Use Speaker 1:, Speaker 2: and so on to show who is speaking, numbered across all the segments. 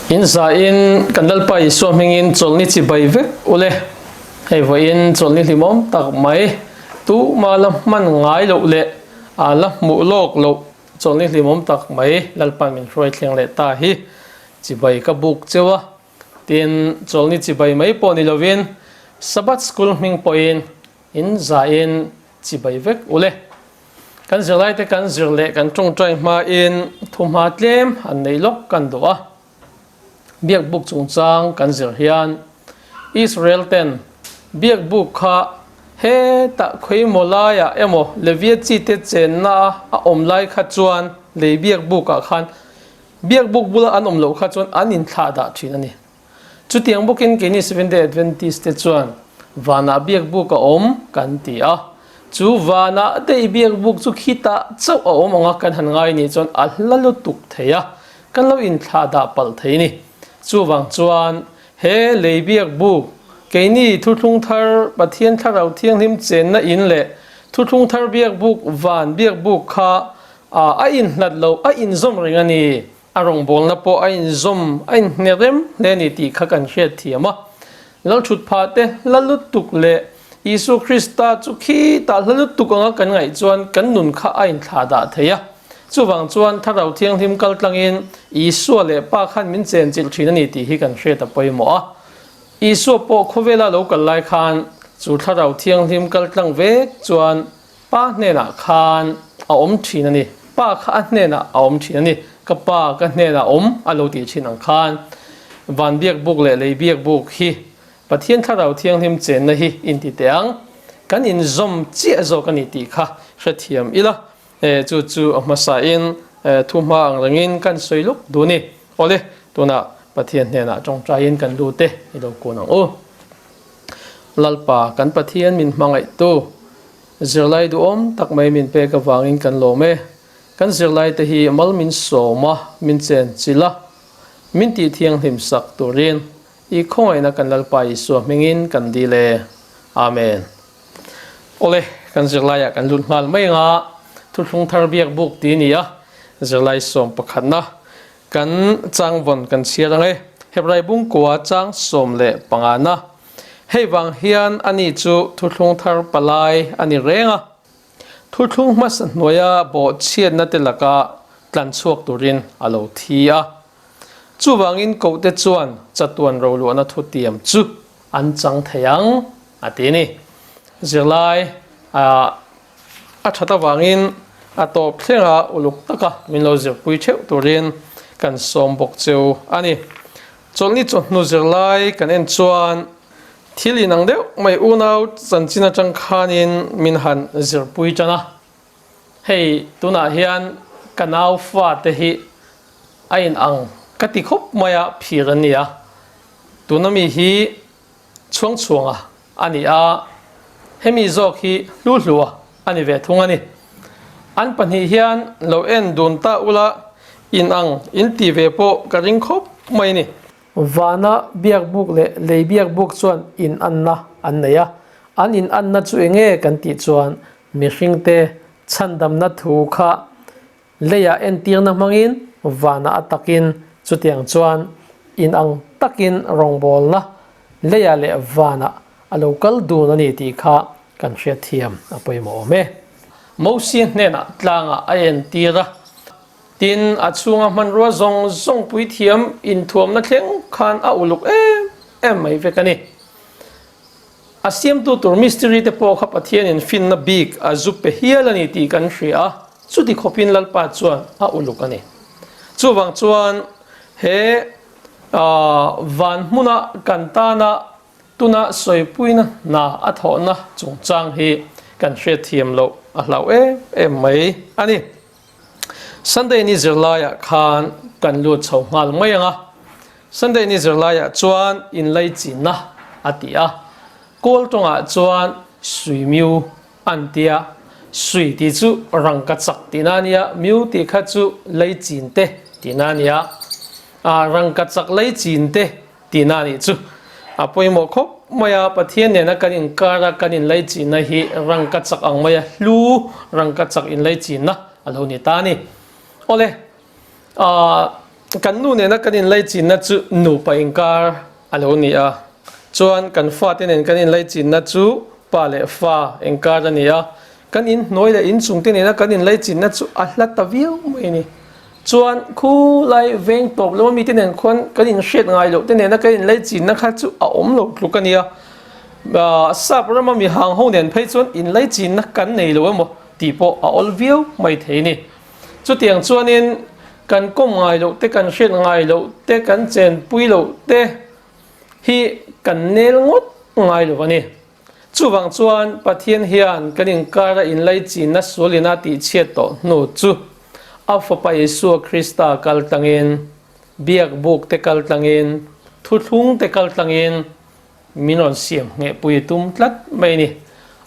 Speaker 1: In zain kan Lalpa Isua hmingin chawlhni chibai vek ule. Hei vawiin chawlhni hlimawm tak mai tumah la hman ngai loh leh a la hmuh lawk loh chawlhni hlimawm tak mai Lalpa'n min hruai thleng leh ta hi chibai ka buk cheu a. Tin, chawlhni chibai mai pawh ni lovin Sabbath School hming pawhin in zain chibai vek ule. Kan zirlaite kan zir leh kan tawngtai hmain thuhma tlem han nei lawk kan duh a. Biakbuk chungchang kan zir hian Israel ten biakbuk kha hetah khawimaw laiah emaw Levia chite chenna a awm lai kha chuan lei biakbukah khan biakbuk bula an awm loh kha chuan an inthlah dah thin a ni. Chutiang bawkin keini Seventh-day Adventist te chuan vanah biakbuk a awm kan ti a. Chu vanah te i biakbuk chu khitah chauh a awm ang a kan han ngai nih chuan a hla lutuk thei a, kan lo inthlah dah palh thei ni. Chuvang chuan he lei biakbuk, keini Thuthlung Thar Pathian Thlarau Thianghlim chenna in leh Thuthlung Thar biakbuk van biakbuk kha a inhlat lo, a inzawm reng a ni. A rawngbawlna pawh a inzawm, a inhne rem hle a ni tih kha kan hriat thiam a. Lalthutphah te hla lutuk leh Isua Krista chu khitah hla lutuk anga kan ngaih chuan kan nun kha a inthlah dah thei a. Chuvang chuan Thlarau Thianghlim kal tlangin Isua leh Pa khan min chenchilh thin a ni tih hi kan hriat a pawimawh a. Isua pawh khawvela lo kal lai khan chu Thlarau Thianghlim kal tlang vek chuan Pa hnenah khan a awm thin a ni. Pa kha a hnenah a awm thin a ni. Ka pa ka hnenah awm a lo tih thin ang khan van biakbuk leh lei biakbuk hi Pathian Thlarau Thianghlim chenna hi inti teh ang. Kan inzawm chiah zawk a ni tih kha hrethiam ila. Chu chu a hmasain thu hma ang rengin kan sawi luk duh ni. Awle, tunah Pathian hnenah tawngtaiin kan lut e i lo kun ang u. Lalpa kan Pathian min hmangaihtu zirlai duhawm tak mai min pek avangin kan lawm e. Kan zirlaite hi mal min sawm a, min chen chilh a, min tih thianghlim sak turin i khawngaihna kan Lalpa Isua hmingin kan dil e. Amen. Awle, kan zirlaiah kan lut nghal mai anga Thuthlung Thar Biakbuk ti a ni a, zirlai sawm pakhatna Kan changvawn kan chhiar ang e. Hebrai bungkua chang 15 na. Hei vang hian ani chu thuthlung thar palai a ni reng a. Thuthlung hmasa hnuaia bawhchhiatna te laka tlan chhuak turin a lo thi a. Chuvangin kohte chuan chatuan roluahna thutiam chu an chang thei ang a ti a ni. Zirlai a that avangin a tawp thlenga uluk taka min lo zirpui theuh turin kan sawm bawk cheu a ni. Chawlhni chawhnu zirlai kan en chuan thil inang deuh mai unau chanchin atang khanin min han zirpui tan a. Hei tunah hian ka nau fate hi a inang ka ti khawp mai a, phir an ni a. Tuna mi hi Chhuangchhuanga a ni a, hemi zawk hi Hluhlua a ni ve thung a ni. An pahnih hian lo en dun ta ula inang in ti ve pawh ka ring khawp mai a ni. Vana biakbuk leh lei biakbuk chuan inanna an nei a, an inanna chu enge kan tih chuan mihringte chhandamna thu kha Leiah entirna hmangin vanah a takin chutiang chuan inang takin rawngbawlna leiah leh vanah a lo kal dun a ni tih kha kan hriatthiam a pawimawh awm e. Mosia hnenah tlangah a entir a, tin a chhunga hmanrua zawng zawng puithiam inthuamna thleng khan a uluk em em mai vek a ni. A siamtu tur mistiri te pawh kha Pathianin finna bik a zu pe hial a ni tih kan hria a, chuti khawpin Lalpa chuan a uluk a ni. Chuvang chuan he van hmuna kan tana tuna sawipuina hna a thawhna chungchang hi kan hriatthiam loh a hlauh em em mai a ni. Sunday ni zirlaiah khan kan lut chho nghal mai ang a, Sunday ni zirlaiah chuan inlaichinna a ti a, Kawl tawngah chuan Suimiu an ti a, Sui tih chu rangka chak tihna a nia, Miu tih kha chu leichin te tihna a nia, rangka chak leichin te tihna a nih chu. A pawimawh khawp mai a, Pathian nena kan inkara kan inlaichinna hi rangka chak ang mai a, hlu rangka chak inlaichinna a lo ni ta a ni. Awle, Kan nu nena kan inlaichinna chu nupa inkar a lo ni a, chuan kan fate nen kan inlaichinna chu pa leh fa inkar a ni a, kan inhnuai leh inchungte nena kan inlaichinna chu a hla ta viau mai a ni. Chuan khulai veng tawp lova mite nen khuan kan inhriat ngai loh te nena kan inlaichinna kha chu a awm lo tluk a nia. Sap rama mi hang ho nen phei chuan inlaichinna kan nei lo emaw tih pawh a awl viau mai thei a ni. Chutiang chuanin kan kawm ngai loh te, kan hriat ngai loh te, kan chenpui loh te hi kan nel ngawt ngai lo a ni. Chuvang chuan Pathian hian kan inkara inlaichinna sualina tihchhiat tawh hnu chu a Fapa Isua Krista kal tlangin, biakbuk te kal tlangin, thuthlung te kal tlangin min rawn siam nghehpui a tum tlat mai a ni.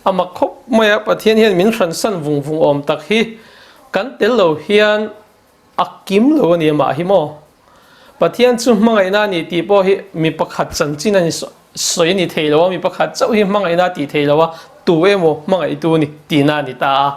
Speaker 1: A mak khawp mai a, Pathian hian min hransan vung vung awm tak hi kan tel lo hian a kim lo a ni amah hi maw? Pathian chu hmangaihna a ni tih pawh hi mi pakhat chanchin a ni sawi a ni thei lo a, mi pakhat chauh hi hmangaihna a tih thei lo a, tu emaw hmangaihtu a ni tihna a ni ta a.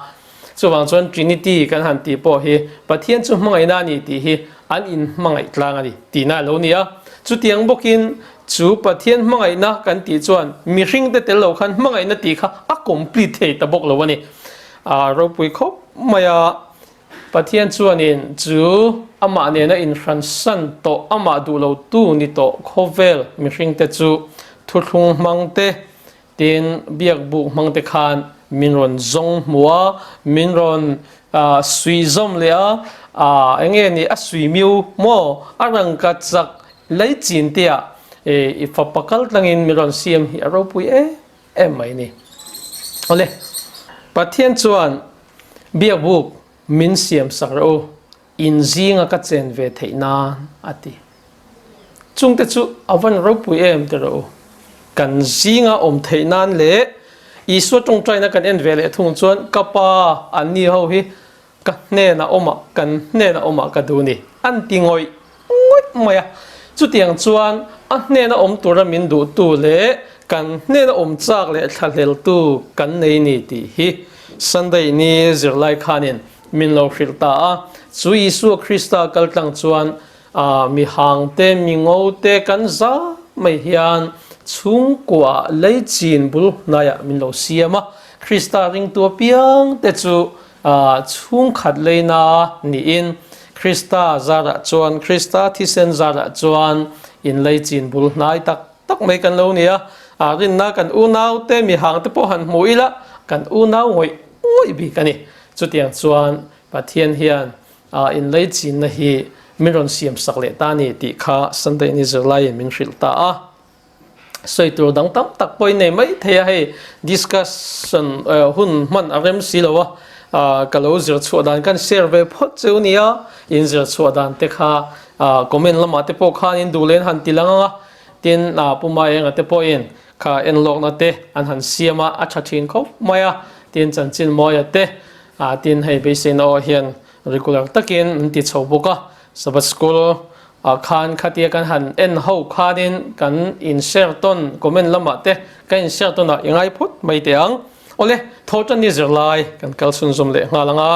Speaker 1: Chuvang chuan Trinity kan han tih pawh hi Pathian chu hmangaihna a ni tih hi an inhmangaih tlang a ni tihna a lo ni a. Chutiang bawkin chu Pathian hmangaihna kan tih chuan mihringte tel lo khan hmangaihna tih kha a complete thei ta bawk lo a ni. A ropui khawp mai a, Pathian chuanin chu amah nena inhransan tawh, amah duh lotu ni tawh khawvel mihringte chu thuthlung hmangte Tin, biakbuk hmangte khan min rawn zawng hmu a, min rawn suih zawm leh a, eng nge ni a suih miu maw? A rangka chak lei chin te ah i fapa kal tlangin min rawn siam hi a ropui em em mai ni. Awle, Pathian chuan biakbuk min siam sak rawh u, in zinga ka chen ve theih nan a ti. Chungte chu a van ropui em ti rawh u. Kan zinga awm theih nan leh Isua tawngtaina kan en ve leh thung chuan ka pa an ni ho hi ka hnenah awmah kan hnenah awmah ka duh ni an ti ngawih ngawih mai a. Chutiang chuan a hnena awm tura min duhtu leh kan hnena awm chak leh thlahleltu kan nei ni tih hi Sunday ni zirlai khanin Min lo hrilh ta a, chu Isua Krista kal tlang chuan mi hang te, mi ngo te kan za mai hian chhungkua lei chin bul hnaiah min lo siam a. Krista ringtu apiang te chu chhungkhat leina niin Krista zarah chuan, Krista thisen zarah chuan in lei chin bul hnai tak tak mai kan lo ni a. Rinna kan unau te, mi hang te pawh han hmu ila kan unau ngawih ngawih bik a ni. Chutiang chuan Pathian hian inleichinna hi min rawn siam sak leh ta a ni tih kha Sunday ni zirlaiin min hrilh ta a. Sawi tur dang tam tak pawhin nei mai thei a, hei discussion hun hman a rem si lo a, ka lo zir chhuah dan kan share ve phawt cheu nia, in zir chhuah dan te kha comment lamah te pawh khan in duh leh in han ti lang ang a, tin Pu Maenga te pawhin Kha enlawkna te an han siam a, a tha thin khawp mai a, tin chanchin mawia te tin hei beiseina aw hian regular takin an ti chho bawk a, Sabbath School ah khan khatia kan han en ho khanin kan in share tawn comment lamah te kan in share tawn ah i ngai phawt mai teh ang. Awle, Thawhtanni zirlai kan kal chhunzawm leh nghal ang a.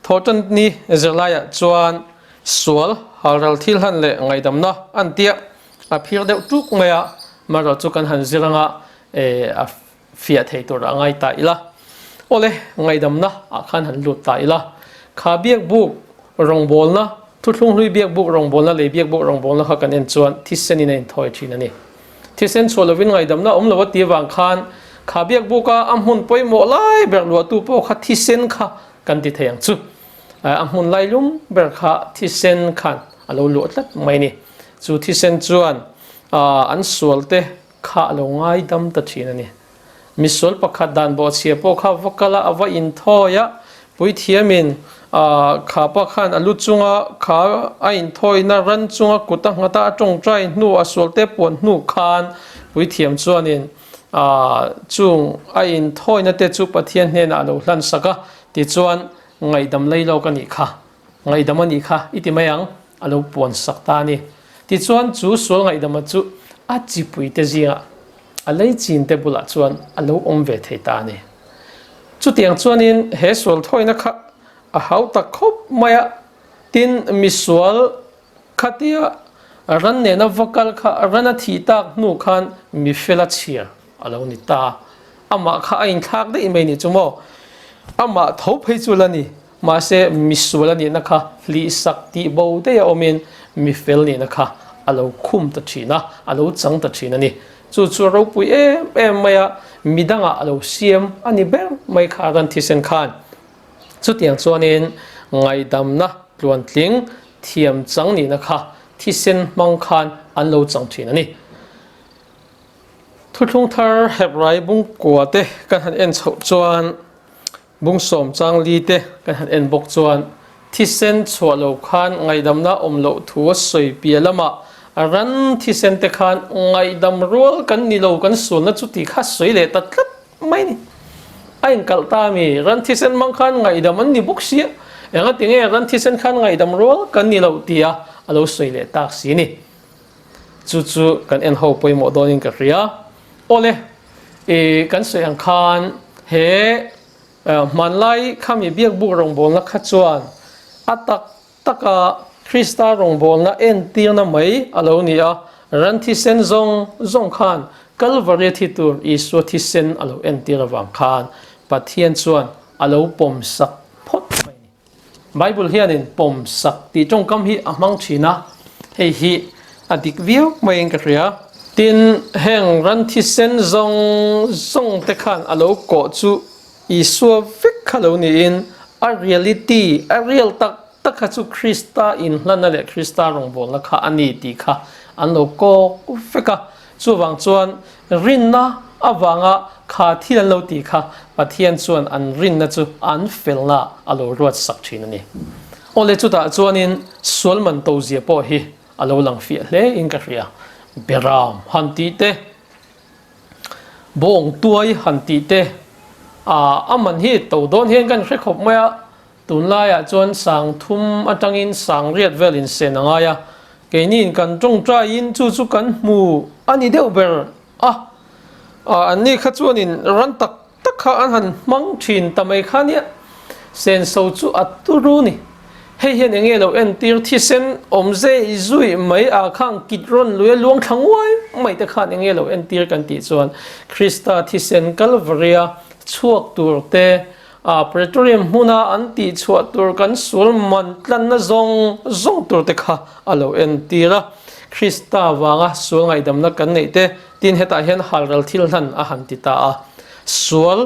Speaker 1: Thawhtanni zirlaiah chuan sual halral thil han leh ngaihdamna an tia. A phir deuh tuk mai a, marawh chu kan han zir anga a fiah thei tur a ngai ta ila. Awle, ngaihdamna ah khan han lut ta ila. Kha biakbuk rawngbawlna, thuthlung hlui biakbuk rawngbawlna lei biakbuk rawngbawlna kha kan en chuan thisen in a inthawi thin a ni. Thisen chhuah lovin ngaihdamna awm lo a tih avang khan kha biakbuka a hmun pawimawh lai ber luahtu pawh kha thisen kha kan ti thei ang chu. A hmun lailum ber kha thisen khan a lo luah tlat mai a ni. Chu thisen chuan an sualte kha a lo ngaidam ta thin a ni. Misual pakhat dan bawhchhia pawh kha va kal a, a va inthawi a, puithiamin kha pa khan a lu chunga kha a inthawina ran chunga kut a nghat a, a tawngtai hnu a sualte puan hnu khan puithiam chuanin chung a inthawina te chu Pathian hnenah a lo hlansak a, tichuan ngaihdam lei lawk a nih kha. Ngaihdam a nih kha i ti mai ang, a lo puan sak ta a ni. Tichuan chu sual ngaihdama chu a chipuite zingah a lei chinte bulah chuan a lo awm ve thei ta a ni. Chutiang chuanin he sual thawina kha a hau tak khawp mai a. Tin, misual khatia ran nena va kal kha ran a thih tak hnu khan mifela chhiar a lo ni ta. Amah kha a inthlak daih mai ni chu maw? Amah tho phei chu la ni. Mahse, misual a nihna kha hlihsak tih bo daih a awmin mifel nihna kha a lo khum ta thin a, a lo chang ta thin a ni. Chu chu a ropui em em mai a, midangah a lo siam a ni ber mai kha ran thisen khan. Chutiang chuanin ngaihdamna tluantling thiam chang nihna kha thisen hmang khan an lo chang thin a ni. Thuthlung thar Hebrai bungkua te kan han en chhoh chuan bung sawm chang li te kan han en bawk chuan thisen chhuah lo khan ngaihdamna awm loh thu a sawi piah lamah ran thisen te khan ngaihdam rual kan ni lo kan sualna chu ti kha sawi leh ta tlat mai ni. A inkalh ta a mi, ran thisen hmang khan ngaihdam an ni bawk sia, enga tinge ran thisen khan ngaihdam rual kan ni loh tia a lo sawi leh tak si ni. Chu chu kan en ho pawimawh dawnin ka hria. Awle, i kan sawi ang khan he hmanlai khami biakbuk rawngbawlna kha chuan a tak taka Krista rawngbawlna entirna mai a lo ni a, ran thisen zawng zawng khan Kalvari thi tur Isua thisen a lo entir avang khan Pathian chuan a lo pawmsak phawt mai a ni. Bible hianin pawmsak tih tawngkam hi a hmang thin a, hei hi a dik viau maiin ka hria. Tin, heng ran thisen zawng zawng te khan a lo kawh chu Isua vek kha lo niin a reality, a real tak tak kha chu Krista inhlanna leh Krista rawngbawlna kha a ni tih kha an lo kawk vek a. Chuvang chuan rinna avanga kha thil an lo tih kha Pathian chuan an rinna chu an felna a lo ruat sak thin a ni. Awle chutah chuanin sual man to zia pawh hi a lo lang fiah hle in ka hria. Beram han tih te. Bawng tuai han tih te a man hi to dawn hian kan hre khawp mai a, tunlaiah chuan sang thum atangin sang riat vel in sen a ngai a, keiniin kan tawngtaiin chu chu kan hmu a ni deuh ber a, anni kha chuanin ran tak tak kha an han hmang thin ta mai kha nia, senso chu a turu ni. Hei hian enge lo entir thisen awm zei zui mai ah khang kit rawn lui a luang thla nguai mai te khan enge lo entir kan tih chuan Krista thisen Kalvaria chhuak tur te ah Praetorium hmuna an tih chhuah tur kan sual man tlanna zawng zawng tur te kha a lo entir a. Krista vanga sual ngaihdamna kan neih te Tin, hetah hian halral thil hlan a han ti ta a. Sual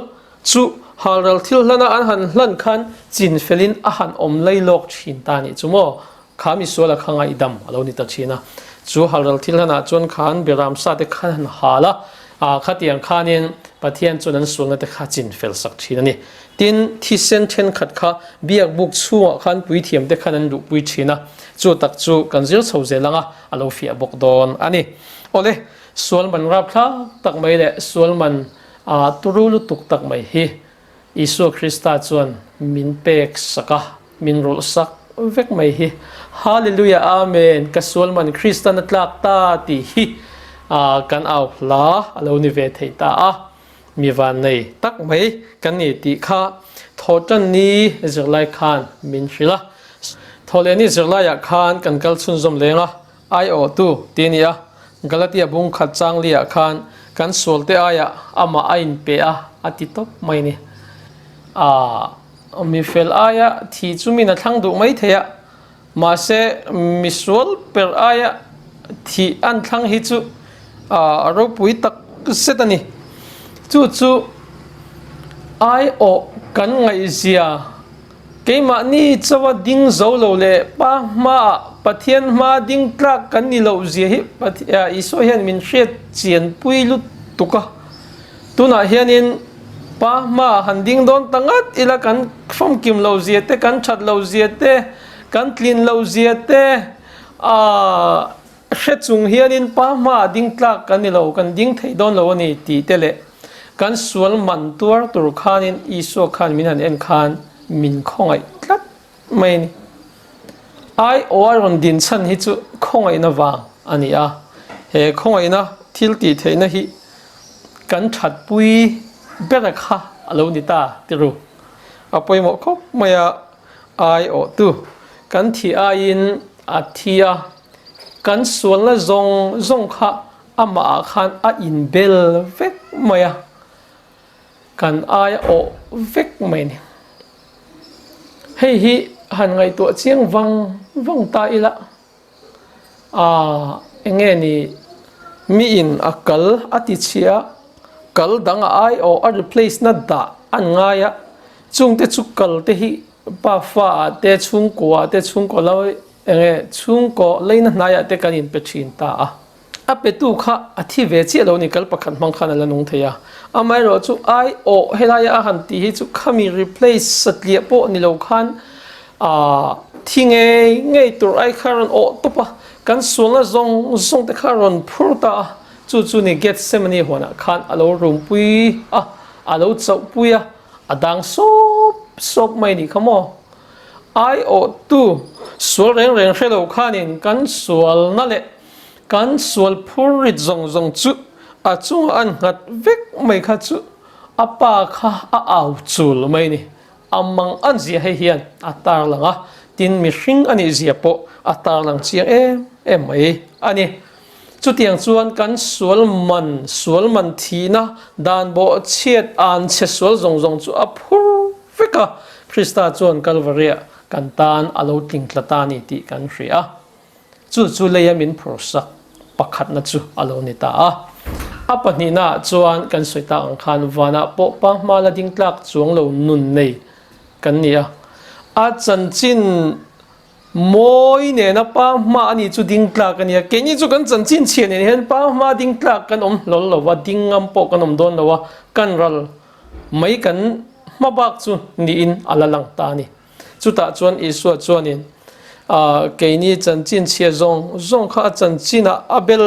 Speaker 1: chu halral thil hlana an han hlan khan chin felin a han awm lei lawk thin ta nih chu maw? Kha mi suala kha ngaihdam a lo ni ta thin a. Chu halral thil hlanah chuan khan Biram sa te khan han hal a, ah khatiang khanin Pathian chuan an sualna te kha chin fel sak thin a ni. Tin, thisen thenkhat kha biakbuk chhungah khan puithiam te khan an luhpui thin a, chu tak chu kan zir chho zel anga a lo fiah bawk dawn a ni. Awle, sual man rapthlak tak mai leh sual man turu lutuk tak mai hi Isua Krista chuan min pek sak a, min rawlh sak vek mai hi. Hallelujah Amen, ka sual man Kristan a tlak ta tih hi kan au hla a lo ni ve thei ta a, mi vannei tak mai kan ni tih kha thawhtan ni zirlai khan min hrilh a. Thawhleh ni zirlaiah khan kan kal chhunzawm leng a, Aiawhtu tih a ni a, Galatia bung khat changli-ah khan kan sualte aiah amah a inpe a, a ti tawp mai a ni. Aa, mi fel aia thi chu min a thlang duh mai thei a, mahse mi sual per aia thih an thlang hi chu a ropui tak zet a ni. Chu chu aiawh kan ngaihzia Keimahni chawa ding zo lo leh Pa hmaah Pathian hma ding tlak kan ni loh zia hi Isua hian min hriat chian pui lutuk a. Tunah hianin Pa hmaah han ding dawn ta ngat ila kan famkim lo zia te, kan that lo zia te, kan tlin lo zia te Hre chung hianin pa hmaah ding tlak kan ni lo, kan ding thei dawn lo a ni tih te leh kan sual man tuar tur khanin Isua khan min han en khan min khawngaih tlat mai a ni. Aiawh a rawn din chhan hi chu khawngaihna vang a ni a, he khawngaihna thil tih theihna hi kan thatpui bera kha a lo ni ta ti ru. A pawimawh khawp mai a, aiawhtu. Kan thih aiin a thi a, kan sualna zawng zawng kha amahah khan a inbel vek mai a, kan aia awh vek mai a ni. Hei hi han ngaihtuah chiang vang vang ta ila, Aaa enge ni miin a kal a ti chhia, kal dang a ai awh a replace na dah an ngai a, chungte chu kal te hi pa fa ah te chhungkua ah te chhungkaw lo enge chhungkaw leina hnaiah te kan inpe thin ta a. A petu kha a thi ve chiah lo ni kal pakhat hmang khan a la nung thei a, amaherawh chu ai awh helaia a han tih hi chu khami replace satliah pawh ni lo khan aah thi ngei ngei tur ai kha a rawn awh tawp a, kan sualna zawng zawng te kha a rawn phur ta a, chu chu ni Gethsemane huanah khan a lo rumpui a, a lo chauhpui a, a dang sawp sawp mai ni kha maw? Aiawhtu sual reng reng hre lo khanin kan sualna leh Kan sual phur rit zawng zawng chu a chungah an nghat vek mai kha chu a pa kha a au chul mai ni. A mang an zia hei hian a tarlang a, tin mihring a nih zia pawh a tarlang chiang em em mai a ni. Chutiang chuan kan sual man, sual man thihna, dan bawh chhiat an chhe sual zawng zawng chu a phur vek a, Krista chuan Kalvariah kan tan a lo tling tla ta a ni tih kan hria. Chu chu leia min phursak pakhatna chu a lo ni ta a. A pahnihnaah chuan kan sawi tak ang khan vanah pawh pa hma la ding tlak chuang lo nun nei kan ni a. A chanchin mawi nena pa hma a ni chu ding tlak a ni a. Keini chu kan chanchin chhia nen hian pa hma ding tlak kan awm hlawl lo va, ding ngam pawh kan awm dawn lo a, kan ral mai kan hma bak chu niin a la lang ta a ni. Chutah chuan Isua chuanin, Keini chanchin chhia zawng zawng kha a chanchinah a bel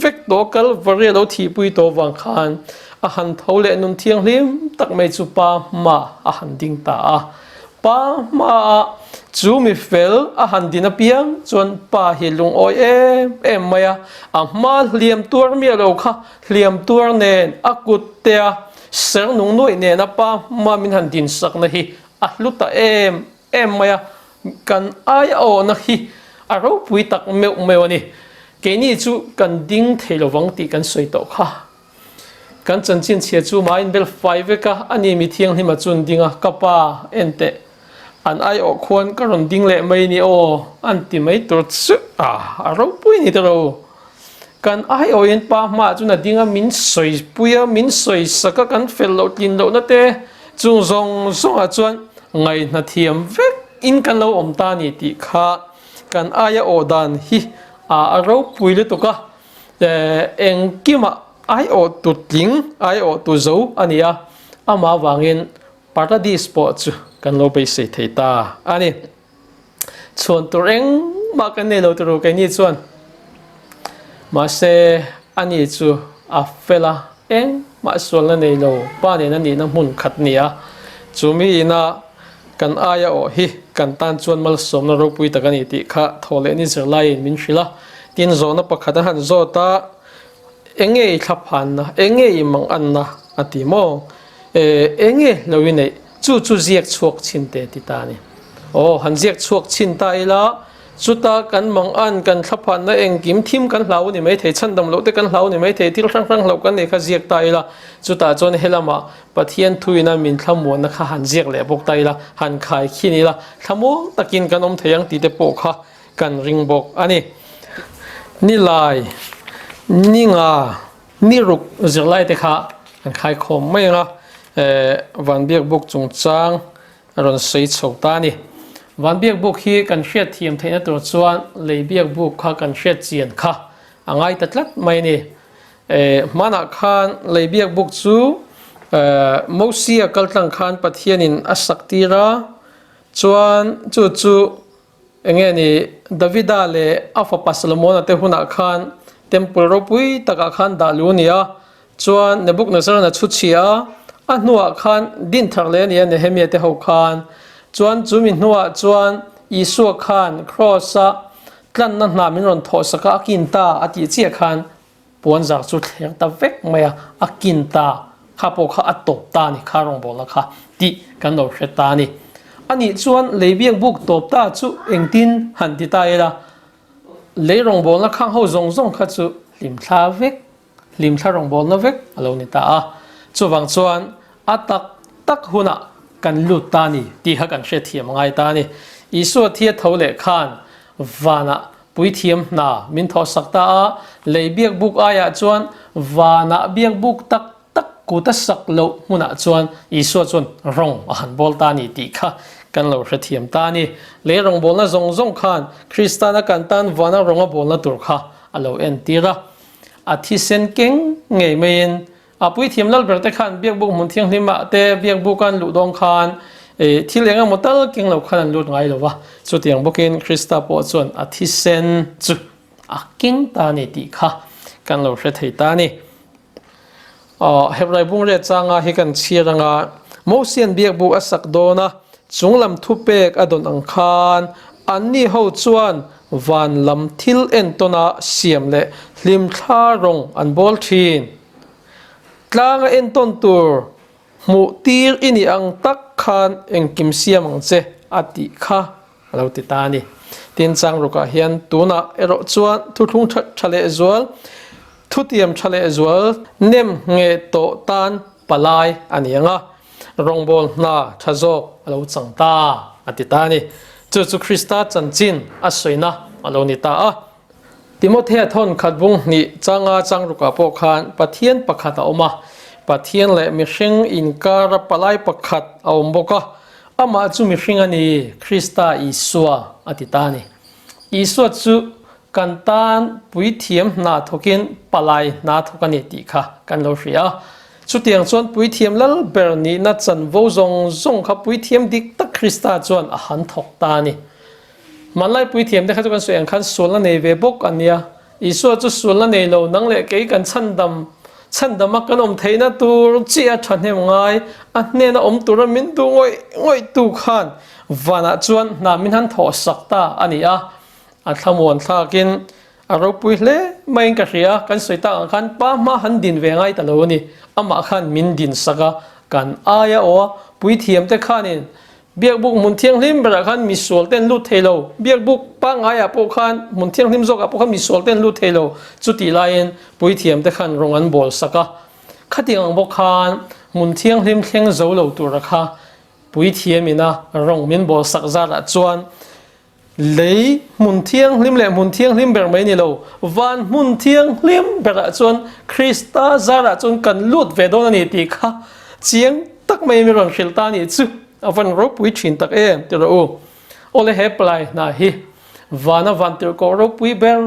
Speaker 1: vek tawh, Kalvari a lo thihpui tawh vang khan a han tho leh nun thianghlim tak mai chu Pa hma a han ding ta a. Pa hmaah chu mi fel a han din apiang chuan Pa hi lungawi em em mai a, a hma hliam tuar miah lo kha hliam tuar nen a kut tea ser nung nuaih nena Pa hma min han dinsakna hi A hlu ta em em mai a, kan aia awhna hi a ropui tak meuh meuh a ni. Keini chu kan ding thei lovang tih kan sawi tawh kha. Kan chanchin chhia chu mahin bel fai vek a, a ni mi thianghlima chun ding a, ka pa en teh, an aiawh khuan ka rawn ding leh mai ni aw, an ti mai tur chu a, a ropui ni tawh. Kan aiawhin pa hmaah chuan a ding a, min sawipui a, min sawisak a, kan fel loh tlin lohna te chung zawng zawngah chuan ngaihna thiam vek in kan lo awm ta a ni tih kha kan aia awh dan hi a ropui lutuk a, engkimah aiawhtu tling, aiawhtu zo a ni a, amah avangin Paradis pawh chu kan lo beisei thei ta a ni. Chhuan tur engmah kan nei lo turu keini chuan. Mahse ani chu a fel a, engmah sualna nei lo pa nen a nihna hmun khat ni a. Chu mi ina kan aia awh hi kan tan chuan malsawmna ropui tak a ni tih kha thaw leh ni zirlaiin min hrilh a. Tin zawhna pakhat a han zawt a, Enge i thlaphanna, enge i manganna a ti maw? Enge lo i neih? Chu chu ziak chhuak chhin te ti ta a ni. Aw, han ziak chhuak chhin ta ila, chuta kan mangan, kan thlaphanna engkim thim kan hlau a ni maithei, chhandam loh te kan hlau a ni maithei, thil hrang hrang hlauh kan nei kha ziak ta ila, chutah chuan helama Pathian thuina min thlamuanna kha han ziak leh bawk ta ila, han khai khin ila, thlamuang takin kan awm thei ang tih te pawh kha kan ring bawk a ni. Nilai, ninga, niruk zirlai te kha an khaikhawm mai ang a, Vanbiakbuk chungchang a rawn sawi chho ta a ni. Vanbiakbuk hi kan hriat thiam theihna tur chuan Leibiakbuk kha kan hriat chian kha a ngai ta tlat mai a ni. Hmanah khan Leibiakbuk chu Mosia kaltlang khan Pathianin a sak tir a, chuan chu chu Enge ni, Davida leh a fapa Solomona te hunah khan Temple ropui takah khan dah lu a ni a, chuan Nebuchadnezzar-a'n a chhu chhia a, a hnuah khan din thar leh a ni a Nehemia te ho khan. Chuan chu mi hnuah chuan Isua khan Kraws-a tlanna hna min rawn thawhsak a, a kin ta a tih chiah khan Puan zar chu thler ta vek mai a, a kin ta kha pawh kha a tawp ta a ni, kha rawngbawlna kha tih kan lo hre ta a ni. Anih chuan lei biak buk tawp ta chu engtin han ti ta ila, lei rawngbawlna khang ho zawng zawng kha chu hlimthla vek, hlimthla rawngbawlna vek a lo ni ta a. Chuvang chuan a tak tak hunah kan lut ta ni tih kha kan hriatthiam a ngai ta a ni. Isua thia tho leh khan vanah puithiam hna min thawhsak ta a, lei biak buk aiah chuan vanah biak buk tak tak kut a sak loh hmunah chuan Isua chuan rawng a han bawl ta a ni tih kha kan lo hrethiam ta a ni. Lei rawngbawlna zawng zawng khan Kristana kan tan vana rawng a bawlna tur kha a lo entir a. A thisen keng ngei maiin a puithiam lalber te khan biakbuk hmun thianghlimah te biakbuk an luh dawn khan thil eng emaw tal keng lo khan an lut ngai lo va. Chutiang bawkin Krista pawh chuan a thisen chu a keng ta a ni tih kha kan lo hre thei ta a ni. Hebrai bungreh changa hi kan chhiar anga Mosian biakbuk a sak dawn a, chunglam thupek a dawn ang khan anni ho chuan van lam thil entawna siam leh hlimthla rawng an bawl thin. Tlanga entawn tur hmuh tir i nih ang tak khan engkim siam ang che a tih kha a lo ti ta a ni. Tin, Changrukah hian tunah erawh chuan thuthlung tha tha lehzual, thutiam tha lehzual nem ngheh tawh tan palai a ni ang a, rawngbâwl hna tha zawk a lo chang ta a ti ta a ni. Chu chu Krista chanchin a sawina a lo ni ta a. Timothea thawn khat bung hnih changa Changrukah pawh khan Pathian pakhat a awm a, Pathian leh mihring inkara palai pakhat a awm bawk a, amah chu mihring a ni, Krista Isua a ti ta a ni. Isua chu kan tan puithiam hna thawkin palai hna thawk a ni tih kha kan lo hria a. Chutiang chuan puithiam lal ber nihna chanvo zawng zawng kha puithiam dik tak Krista chuan a han thawk ta a ni. Hmanlai puithiamte kha chu kan sawi ang khan sualna nei ve bawk a nia. Isua chu sualna nei lo, nang leh kei kan chhandam, chhandama kan awm theihna tur chi a thahnem ngai, a hnena awm tura min duh ngawih ngawih tu khan vanah chuan hna min han thawh sak ta a ni a. A thlamuan thlakin a ropui hle maiin ka hria, kan sawi tak ang khan pa hma han din ve ngai ta lo a ni. Amah khan min din sak a, kan aia aw a, puithiamte khanin Biakbuk hmun thianghlim berah khan misual te an lut thei lo. Biakbuk pangaiah pawh khan hmun thianghlim zawkah pawh khan misual te an lut thei lo. Chutih laiin puithiam te khan rawng an bawl sak a. Khatiang ang bawk khan hmun thianghlim thleng zo lo tura kha puithiam ina rawng min bawl sak zatah chuan Lei hmun thianghlim leh hmun thianghlim ber mai ni lo, van hmun thianghlim berah chuan Krista zarah chuan kan lut ve dawn a ni tih kha chiang tak mai mi rawn hrilh ta a nih chu a van ropui thin tak em ti rawh u. Awle he palai hna hi vana vantirhkoh ropui ber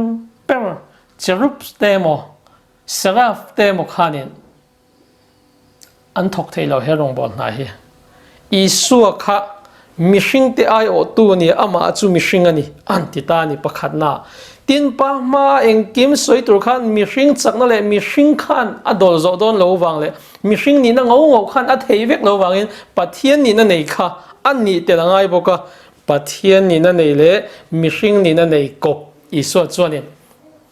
Speaker 1: ber cherubs te emaw seraph te emaw khanin An thawk thei lo he rawngbâwl hna hi. Isua kha mihringte aiawhtu a ni, amah chu mihring a ni, an ti ta a ni pakhatna. Tin, pa hmaa engkim sawi tur khan mihring chakna leh mihring khan a dawl zawh dawn lo vang leh mihring nihna ngau ngau khan a thei vek lo vangin Pathian nihna nei kha a nih tel a ngai bawk a. Pathian nihna nei leh mihring nihna nei kawp Isua chuanin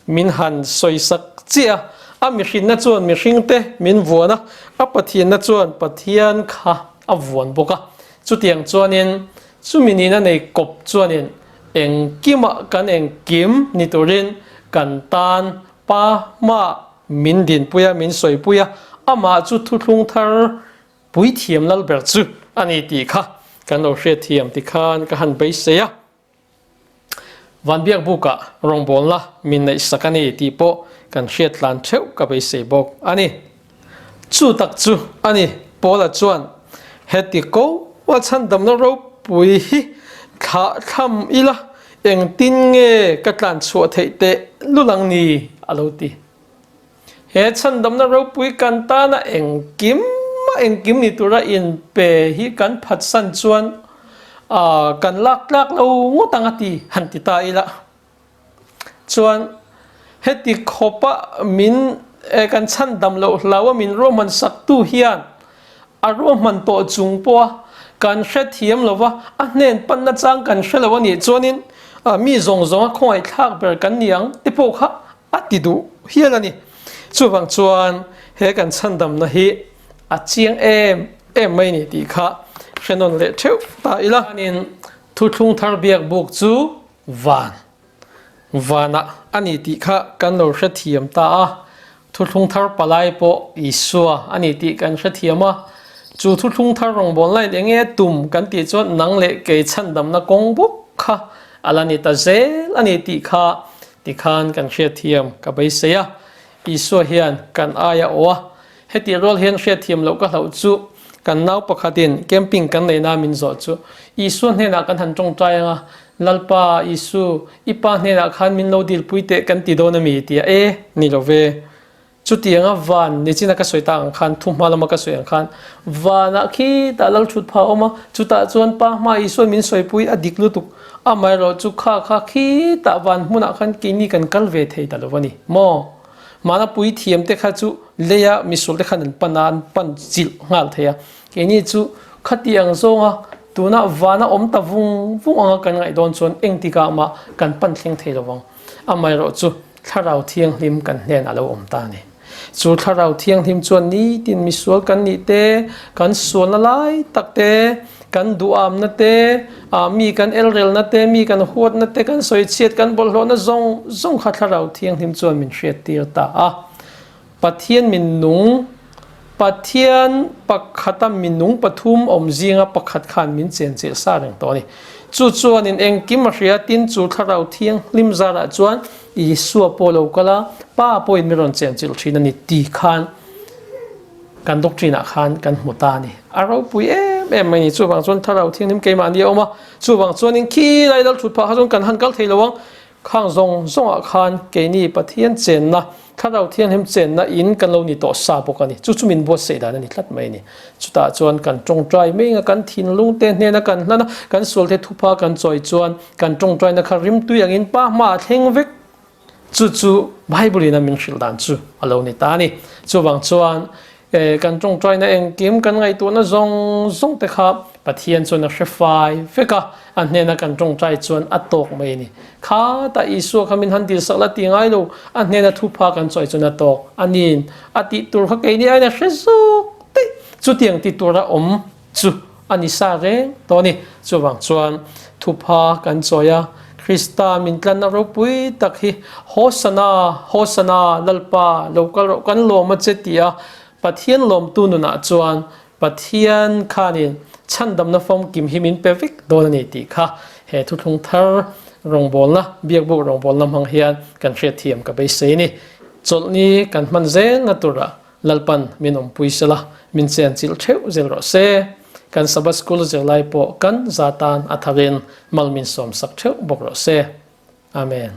Speaker 1: Min han sawisak chiah a, a mihrinna chuan mihringte min vuan a, a Pathianna chuan Pathian kha a vuan bawk a. Chutiang chuanin chumi nihna nei kawp chuanin engkimah kan engkim ni turin kan tan Pa hmaah min dinpui a, min sawipui a, amah chu thuthlung thar puithiam lalber chu a ni tih kha kan lo hriatthiam tikhan ka han beisei a. Vanbiak bukah rawngbawlna min neihsak a ni tih pawh kan hriat tlan theuh ka beisei bawk a ni. Chu tak chu a ni, Paula chuan heti ko a chhandamna ropui hi thlah thlam ila engtin nge ka tlan chhuah theih teh lul ang ni a lo ti. He chhandamna ropui kan tana engkim a engkim ni tura inpe hi kan phatsan chuan kan lak tlak lo ngawt ang a ti han ti ta ila. Chuan heti khawpa min kan chhandam loh hlau a min ruahman saktu hian a ruahman tawh chung pawha kan hrethiam lova a hnen panna chang kan hre lo a nih chuanin mi zawng zawnga khawngaihthlak ber kan ni ang te pawh kha A ti duh hial a ni. Chuvang chuan he kan chhandamna hi a chiang em em mai ni tih kha hre nawn leh theuh ta ila. Chuanin thuthlung thar biak buk chu van vanah a ni tih kha kan lo hrethiam ta a, thuthlung thar palai pawh Isua a ni tih kan hrethiam a, chu thuthlung thar rawngbawlna in enge tum kan tih chuan nang leh kei chhandamna kawng bawk kha a la ni ta zel a ni tih kha tikhan kan hriatthiam ka beisei a, Isua hian kan aia aw a, Hetih rual hian hriatthiam loh ka hlauh chu kan nau pakhatin camping kan neihna min zawh chu Isua hnenah kan han tawngtai ang a, Lalpa Isu, i pa hnenah khan min lo dilpui teh kan ti dawn a mi? tia e, ni lo ve. Chutianga van nichina ka sawi tak ang khan, thuhma lama ka sawi ang khan, vanah khitah lal thut pha a awm a, chutah chuan pa hma Isuan min sawipui a dik lutuk, amaherawhchu kha kha khitah van hmunah khan keini kan kal ve thei ta lo a ni maw? Mahna puithiam te kha chu leia misual te khan an pan a, an pan chilh nghal thei a. Keini chu khati ang zawnga tuna vana awm ta vung vung anga kan ngaih dawn chuan engtikah mah kan pan thleng thei lo vang. Amaherawh chu Thlarau Thianghlim kan hnen a lo awm ta a ni. Chu Thlarau Thianghlim chuan nitin misual kan nih te, kan sualna lai tak te, kan duhamna te, mi kan elrelna te, mi kan huatna te, kan sawichhiat, kan bawlhhlawhna zawng zawng kha Thlarau Thianghlim chuan min hriattir ta a. Pathian minung, Pathian pakhata minung pathum awm zinga pakhat khan min chenchilh sa reng tawh a ni. Chu chuanin engkim a hria, tin chu Thlarau Thianghlim zarah chuan Isua pawh lo kal a, Pa pawhin min rawn chenchilh thin a ni ti khan kan doctrine ah khan kan hmu ta a ni. A ropui em em mai a ni. Chuvang chuan Thlarau Thianghlim keimahni a awm a, chuvang chuanin khi lai lal thut phah kha chuan kan han kal thei lo ang. Khang zawng zawngah khan keini Pathian chenna, Thlarau Thianghlim chenna in kan lo ni tawh sa bawk a ni. Chu chu min buatsaih dan a ni tlat mai a ni. Chutah chuan kan tawngtai mai anga kan thinlung te hnena kan hlan a, kan sualte thupha kan chawi chuan kan tawngtaina kha rimtui angin pa hmaah thleng vek. Chu chu Bible in a min hrilh dan chu a lo ni ta a ni. Chuvang chuan kan tawngtaina engkim kan ngaihtuahna zawng zawng te kha Pathian chuan a hre fai vek a, a hnena kan tawngtai chuan a tawk mai a ni. Khatah Isua kha min han dilsak la ti ngai lo, a hnena thupha kan chawi chuan a tawk a niin a tih tur kha keini aiin a hre zawk daih. Chutiang ti tura awm chu a ni sa reng tawh a ni. Chuvang chuan thupha kan chawi a, Krista min tlanna ropui tak hi Hosana, Hosana, Lalpa lo kal rawh kan lawm a che ti a, Pathian lawmtu nunah chuan Pathian khanin chhandamna famkim hi min pe vek dawn a ni tih kha he thuthlung thar rawngbawlna, biakbuk rawngbawlna hmang hian kan hriatthiam ka beisei a ni. Chawlhni kan hman zelna turah Lalpan min awmpui sela, min chenchilh theuh zel rawh se. Kan Sabbath School zirlai pawh kan za tan a tharin mal min sawmsak theuh bawk rawh se. Amen.